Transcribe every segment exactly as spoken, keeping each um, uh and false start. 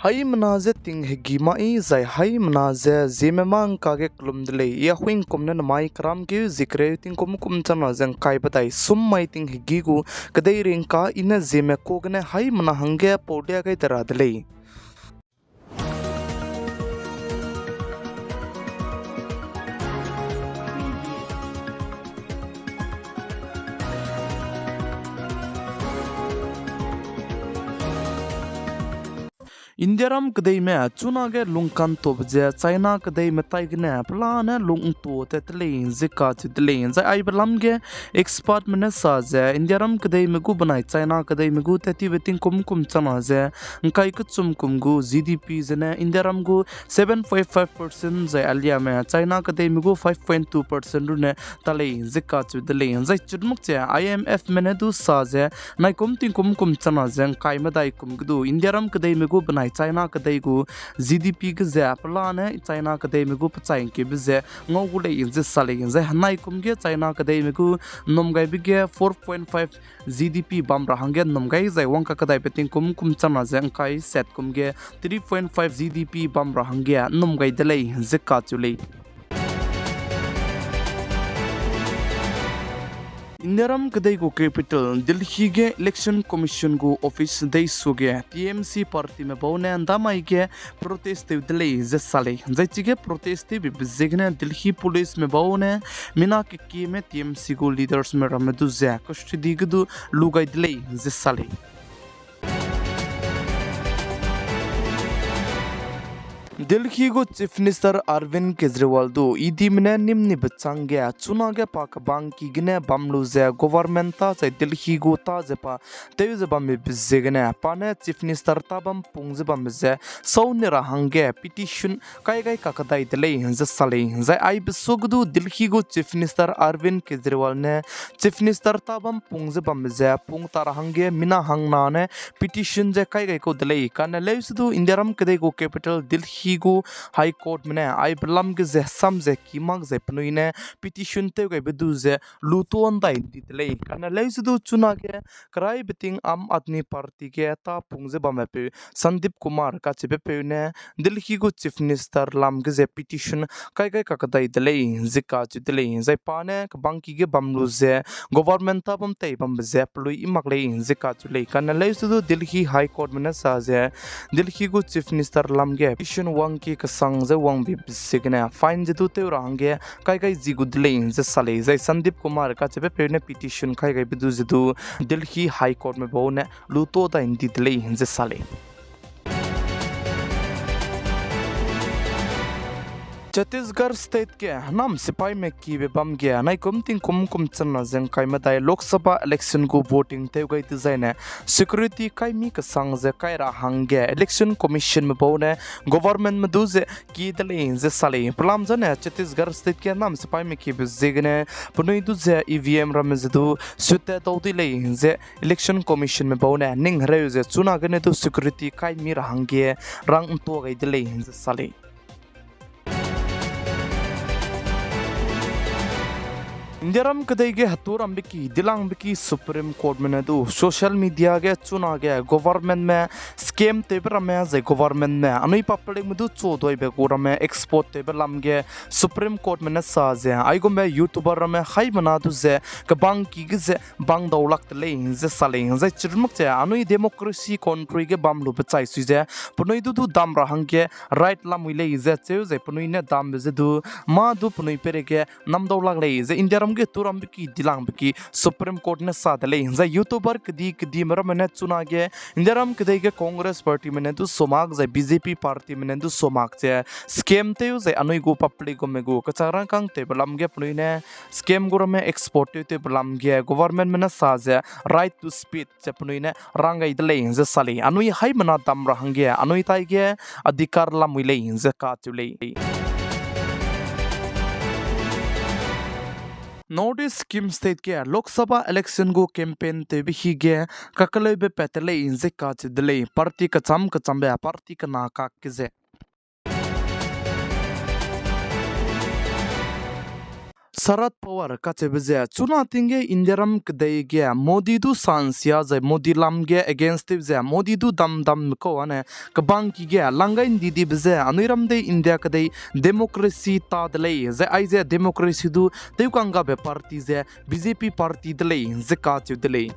Haimena je ting hegi mai zai haimena je Zeme mâ ngka ge kelum de lei. I Ahuingkum ne namai keramkeu zie kereu tingkum kum changna ze ngkai medai sum mai ting hegi gu kedei ringka i ne Zeme ka gene haimena hangge pau lia gai de ra de lei. Indiaram kedeime chunage lungkantube ze China kedeime tai gene pelane lung ntu tat te lei ze kacheu de lei. Zai aibe lam ge expertme ne sa ze Indiaram kedeime gu benai China kedeime gu tat tibe tingkum kum changna ze ngkai kechum kum gu GDP zene Indiaram gu seven point five percent zai aliame China kedeime gu five point two percent rune ta lei ze kacheu de lei. Zai chirmuk che IMFme ne du sa ze naikum tingkum kum changna ze ngkai medai kum ge du Indiaram kedeime gu benai China kedei gu GDP ge ze pelane China kedeime gu pechai ngkeube ze ngau gu lei ze sa lei. Zai henaikum ge China kedeime gu nnum gaibe ge four point five GDP bam ra hangge nnum gai zai wang kakedaibe tingkum kum changna ze ngkai sat kum ge three point five GDP bam ra hangge nnum gai de lei ze kacheu lei. Indiaram kedei gu capital Delhi ge Election Commission gu office dei suage TMC partyme bau ne ndamai ge protest tew de lei ze sa lei. Zai chige protest tewbe ziegene Delhi policeme bau ne mina kekieme TMC gu leadersme ramme du ze custody ge du lu gai de lei ze sa lei. Delhi gu Chief Minister Arvind Kejriwal du EDme ne nîm nibe chang ge chunage pa kebangki gene bam lu ze government ta zai Delhi gu ta ze pa tew ze bambe ziegene pa ne Chief Minister ta bam pung ze bambe ze sau ne ra hangge petition kai gai kakedai de lei ze sa lei. Zai aibe suage du Delhi gu Chief Minister Arvind Kejriwal ne Chief Minister ta bam pung ze bambe ze pung ta ra hangge mina hangna ne petition ze kai gai kau de lei. Kane leuse du Indiaram kedei gu capital Delhi gu High Courtme ne aibe lam ge ze sam ze ki mak zai penui ne petition tew gaibe du ze lu tuâ ndai ndi de lei. Kane leuse du chunage keraibe ting Aam Aadmi Party ge ta pung ze bamme peu Sandeep Kumar kacheube peu ne Delhi gu Chief Minister lam ge ze petition kai gai kakedai de lei ze kacheu de lei. Zai pa ne kebangki ge bam lu ze government ta bam tei bambe ze pelui i mak lei ze kacheu lei. Kane leuse du Delhi High Courtme ne sa ze Delhi gu Chief Minister lam ge petition wangki kesang ze wangbe ziegene fine ze du tew ra hangge kai gai zi gu de lei ze sa lei. Zai Sandeep Kumar kacheube peu ne petition kai gaibe du ze du Delhi High Courtme bau ne lu tuâ dai ndi de lei ze sa lei. Chhattisgarh State ge nam sipaime kibe bam ge naikum tingkum kum changna ze ngkai medai Lok Sabha election gu voting tew gai dezaine security kaimi kesang ze kai ra hangge Election Commissionme bau ne governmentme du ze ki de lei ze sa lei. Pelam zane Chhattisgarh State ge nam sipaime kibe ziegene penui du ze EVM ramme ze du sut tat dau di lei ze Election Commissionme bau ne ning hereu ze chunagene du security kaimi ra hangge rang ntua gai de lei ze sa lei. Indiaram kedei ge heturambe ki dilangbe ki Supreme Courtme ne du social media ge chunage governmentme scam tewbe ramme zai governmentme anui publicme du chuduibe gu ramme expose tewbe lam ge Supreme Courtme ne sa ze aigumbe YouTuber ramme haimena du ze kebangki ge ze bang dau lak de lei ze sa lei. Zai chirmak ze anui democracy country ge bam lube chai sui ze penui du du dam ra hangge right lamui lei ze cheu zai penui ne dambe ze du mâ du penui peireige nam dau lak lei ze Indiaram ge turambe ki dilangbe ki Supreme Court ne sa de lei. Zai YouTuber kedi kedime ramme ne chunage Indiaram kedei ge Congress partyme ne du sumak zai BJP partyme ne du sumak ze scam tew zai anui gu public gume gu kachak rangkâng tewbe lam ge penui ne scam gu ramme expose tew tewbe lam ge governmentme ne sa ze right to speech ze penui ne rang gai de lei ze sa lei. Anui haimena dam ra hangge anui taige adhikar lamui lei ze kacheu lei. North East Sikkim State ge Lok Sabha election gu campaign tewbe hi ge kakeleube pat te lei ze kacheu de lei. Party kecham kechambe party kena kak ke ze Sharad Pawar kacheube ze chuna ting ge Indiaram kedei ge Modi du sansia zai Modi lam ge against tew ze Modi du dam damme kau ane kebangki ge lang gai ndidibe ze anui ram dei India kedei democracy ta de lei, zai aize democracy du tewkanggabe party ze B J P party de lei ze kacheu de lei.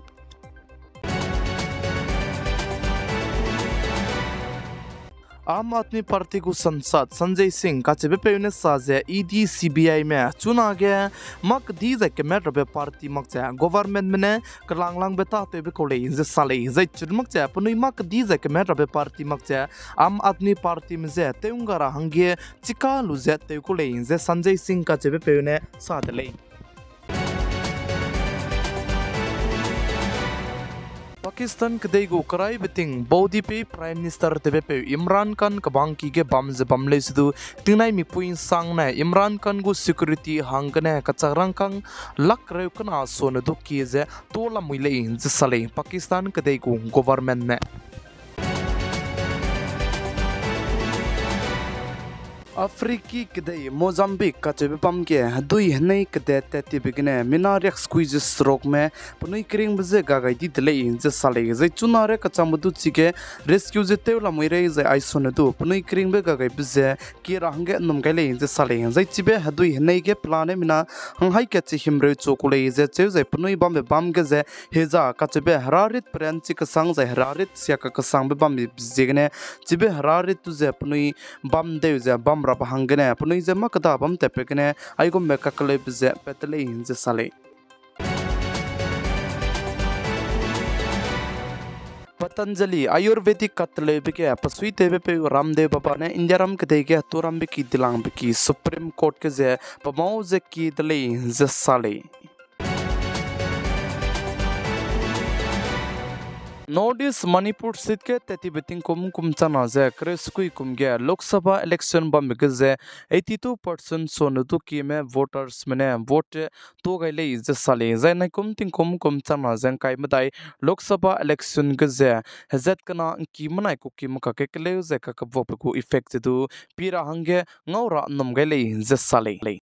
Aam Aadmi Party gu sansad Sanjay Singh kacheubepeu ne sa ze E D, C B I me chunage mâ kedi zai kemat rabe party mak ze governmentme ne kelanglangbe tâtewbe kau lei ze sa lei. Zai chirmak ze penui mâ kedi zai kemat rabe party mak ze Aam Aadmi Partyme je tew'ngga ra hangge chika lu ze tew kau lei ze Sanjay Singh kacheubepeu ne sa de lei. Pakistan kedei gu keraibe ting baudipeu Prime Minister tewbepeu Imran Khan kebangki ge bam ze bam lei sedu, tingnaimikpui ’nsangne Imran Khan gu security hanggene kachak rangkâng lak kereu kena sone du kie ze to lamui lei ze sa lei Pakistan kedei gu governmentme. Africa kedei Mozambique kacheube bam ge hedui henei kede tattibe gene mina riaksekui ze serukme penui keringbe je ga gai di de lei ze sa lei. Zai chuna re kachangbe du chige rescue ze tew lamui rei zai aisone du penui keringbe ga gaibe ze kie ra hangge ’nnum gai lei ze sa lei. Zai chibe hedui henei ge pelane mina hanghaî kat chi himreu chu ku lei ze cheu zai penui bambe bam ge ze heza kacheube herarit peranchi kesang zai herarit sia kakesangbe bambe ziegene chibe herarit du ze penui bam deu ze bam rabe hanggene penui je mâ keda bam tatbe gene aigumbe kakeleube ze pat de lei ze sa lei. Patanjali Ayurvedic kateleube ge pesuitewbepeu Ramdev Baba ne Indiaram kedei ge turambe ki dilangbe ki Supreme Court ge ze pemau ze kie de lei ze sa lei. North East Manipur State ge tattibe tingkum kum changna ze kereu sekui kum ge Lok Sabha election bambe ge ze eighty two percent sone du kieme votersme ne vote to gai lei ze sa lei. Zai naikum tingkum kum changna ze ’ngkai medai Lok Sabha election ge ze hezat kena ’ngki menai kuki mekak ge keleu zai kakebuakbe gu effect ze du pie ra hangge ngau ra ’nnum gai lei ze sa lei.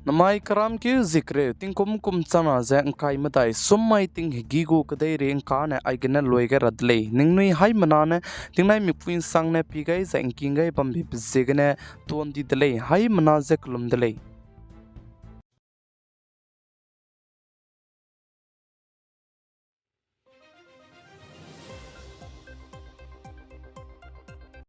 Namai keramkeu zie kereu tingkum kum changna ze ’ngkai medai sum mai ting hegî gu kedeirei ’ngkane aigene lui gai ra de lei. Ningnui haimena ne tingnaimikpui ’nsangne pie gai zai ’ngking gai bambe ziegene tuan di de lei. Haimena ze kelum de lei.